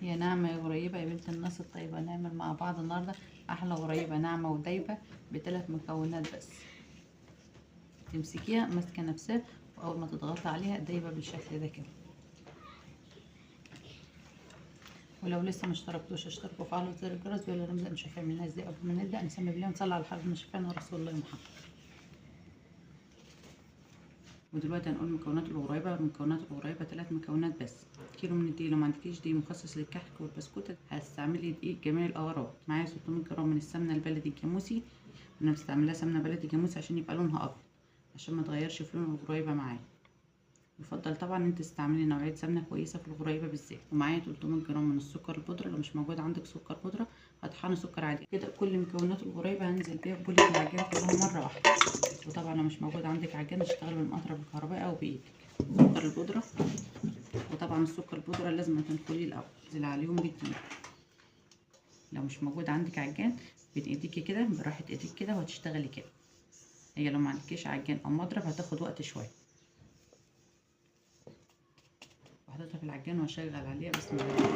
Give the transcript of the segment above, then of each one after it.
يا ناعمة يا غريبة يا بنت الناس الطيبة، نعمل مع بعض النهاردة أحلى غريبة ناعمة ودايبة بثلاث مكونات بس. تمسكيها ماسكة نفسها، وأول ما تضغطي عليها دايبة بالشكل ده كده. ولو لسه ما اشتركتوش اشتركوا وفعلوا زر الجرس. ويلا نبدأ نشوف عملناها ازاي. قبل ما نبدأ نسمي بالله ونصلي على حبيبنا شفيعنا رسول الله محمد. ودلوقتي هنقول مكونات الغريبة. مكونات الغريبة 3 مكونات بس. كيلو من الدقيق، لو ما عندكيش دقيق مخصص للكحك والبسكوت هتستعملي دقيق جميع الاغراض. معايا 600 جرام من السمنة البلدي الجاموسي، انا بستعملها سمنه بلدي جاموسي عشان يبقى لونها ابيض، عشان ما تغيرش في لون الغريبة معايا. يفضل طبعا ان انت تستعملي نوعية سمنه كويسة في الغريبة بالذات. ومعايا 300 جرام من السكر البودره، لو مش موجود عندك سكر بودره هطحني سكر عادي كده. كل مكونات الغريبة هنزل بيها في بوله العجان كلها مرة واحدة. وطبعا لو مش موجود عندك عجان اشتغلي بالمقطره بالكهرباء او بايدك. سكر البودره، وطبعا السكر البودره لازم تنخليه الاول، انزل عليهم بالدقيق. لو مش موجود عندك عجان بايديكي كده براحة ايديك كده وهتشتغلي كده. هي لو ما عندكيش عجان او مضرب هتاخد وقت شوية. وحطيتها في العجان واشغل عليها بسم الله.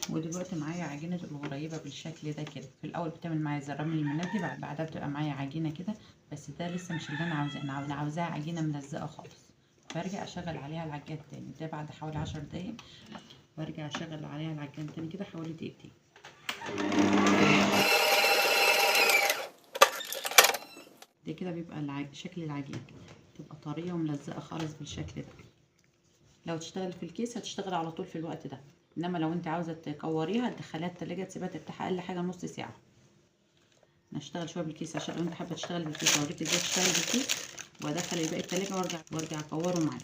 ودلوقتي معايا عجينه الغريبة بالشكل ده كده. في الاول بتعمل معايا زي الرمل المندي، بعدها بتبقى معايا عجينه كده، بس ده لسه مش اللي انا عاوزاه. انا عاوزاها عجينه ملزقه خالص. برجع اشغل عليها العجان تاني، ده بعد حوالي 10 دقايق. وارجع اشغل عليها العجان تاني كده حوالي دقيقتين. ده كده بيبقى شكل العجينة، تبقى طرية وملزقه خالص بالشكل ده. لو تشتغل في الكيس هتشتغل على طول في الوقت ده، انما لو انت عاوزه تكوريها تدخليها التلاجة تسيبها ترتاح اقل حاجة نص ساعة. نشتغل شوية بالكيس عشان لو انت حابة تشتغل بالكيس اوريك ازاي تشتغل بالكيس، وادخل الباقي التلاجة وارجع اكوره معاك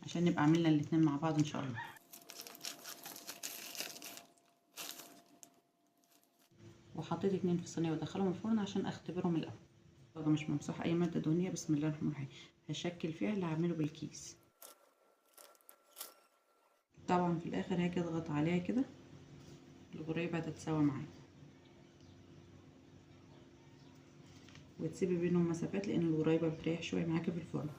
عشان نبقى عملنا الاتنين مع بعض ان شاء الله. وحطيت 2 في الصينية وادخلهم الفرن عشان اختبرهم الاول. مش ممسوحة اي مادة دهنية. بسم الله الرحمن الرحيم. هشكل فيها اللي هعمله بالكيس. طبعا في الاخر هاجي اضغط عليها كده، الغريبة هتتساوى معايا. وتسيبي بينهم مسافات لان الغريبة بتريح شوية معاكي في الفرن.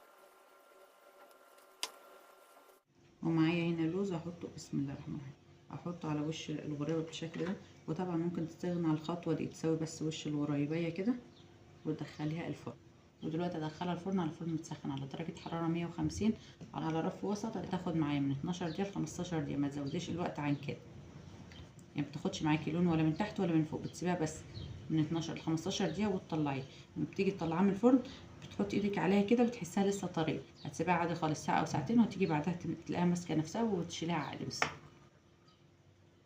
ومعايا هنا لوز احطه بسم الله الرحمن الرحيم، احطه على وش الغريبة بالشكل ده. وطبعا ممكن تستغنى عن الخطوة دي، تساوي بس وش الغريبيه كده وتدخليها الفرن. ودلوقتي ادخلها الفرن على الفرن متسخن على درجه حرارة 150 على رف وسط. هتاخد معايا من 12 دقيقة ل 15 دقيقة، ما تزوديش الوقت عن كده. يعني ما بتاخدش معاكي لون ولا من تحت ولا من فوق، بتسيبيها بس من 12 ل 15 دقيقة وتطلعيها. لما بتيجي تطلعيها من الفرن بتحطي ايدك عليها كده بتحسها لسه طرية، هتسيبيها عادي خالص ساعة او ساعتين، وهتيجي بعدها تلاقيها ماسكه نفسها وتشيليها عادي. بس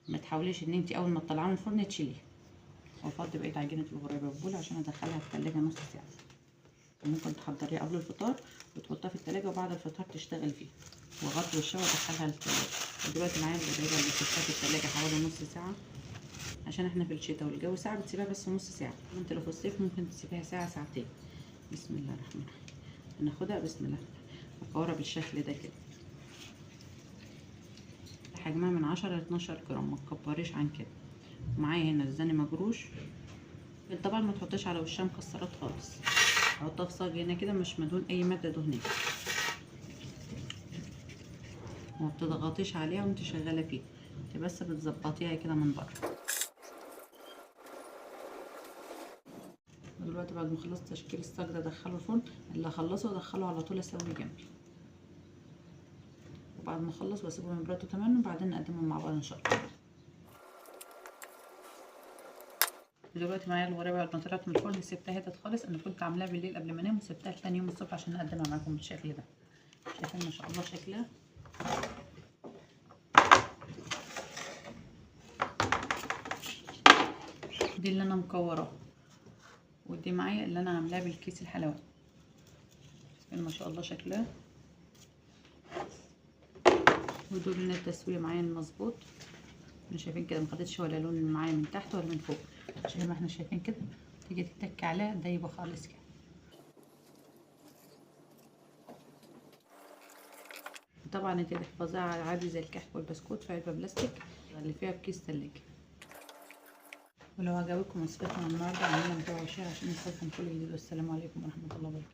ما تحاوليش ان انت اول ما تطلعيها من الفرن تشيليها. وافضي بقية عجينه الغريبة في بوله عشان ادخلها التلاجة نص ساعة. ممكن تحضريها قبل الفطار وتحطها في التلاجة، وبعد الفطار تشتغل فيها. واغطي وشها وادخلها التلاجة. ودلوقتي معايا الغريبة اللي سبتها في التلاجة حوالي نص ساعة، عشان احنا في الشتاء والجو ساعة بتسيبها بس نص ساعة. انت لو في الصيف ممكن تسيبيها ساعة ساعتين. بسم الله الرحمن الرحيم. هناخدها بسم الله مكوره بالشكل ده كده. حجمها من 10 ل 12 جرام، ما تكبريش عن كده. معايا هنا الزاني مجروش، طبعا ما تحطيش على وشها مكسرات خالص. احطها في صاج هنا كده مش مدهون اي مادة دهنية، وما بتضغطيش عليها وانت شغالة فيها، انت بس بتظبطيها كده من بره. ودلوقتي بعد ما خلصت تشكيل الصاج ده ادخله الفرن. اللي اخلصه ادخله على طول اسوي جنبي، وبعد ما اخلص واسيبه يبردوا تماما، وبعدين نقدمهم مع بعض ان شاء الله. دلوقتي معايا الغريبة بعد ما طلعت من الفرن سبتها هدت خالص. انا كنت عاملاها بالليل قبل ما انام وسبتها لتاني يوم الصبح عشان اقدمها معاكم بالشكل ده. شايفين ما شاء الله شكلها. دي اللي انا مكوراها، ودي معايا اللي انا عاملاها بالكيس الحلواني. ما شاء الله شكلها. ودول لنا التسوية معايا المظبوط. احنا شايفين كده ما خدتش ولا لون معايا من تحت ولا من فوق، زي ما احنا شايفين كده. تيجي تتك عليها دايبه خالص كده. طبعا انت تحفظيها على عادي زي الكحك والبسكوت في علبة بلاستيك اللي فيها بكيس تلاجة. ولو عجبتكم وصفتنا النهارده اعملوا متابعه و share عشان يوصلكم كل جديد. والسلام عليكم ورحمة الله وبركاته.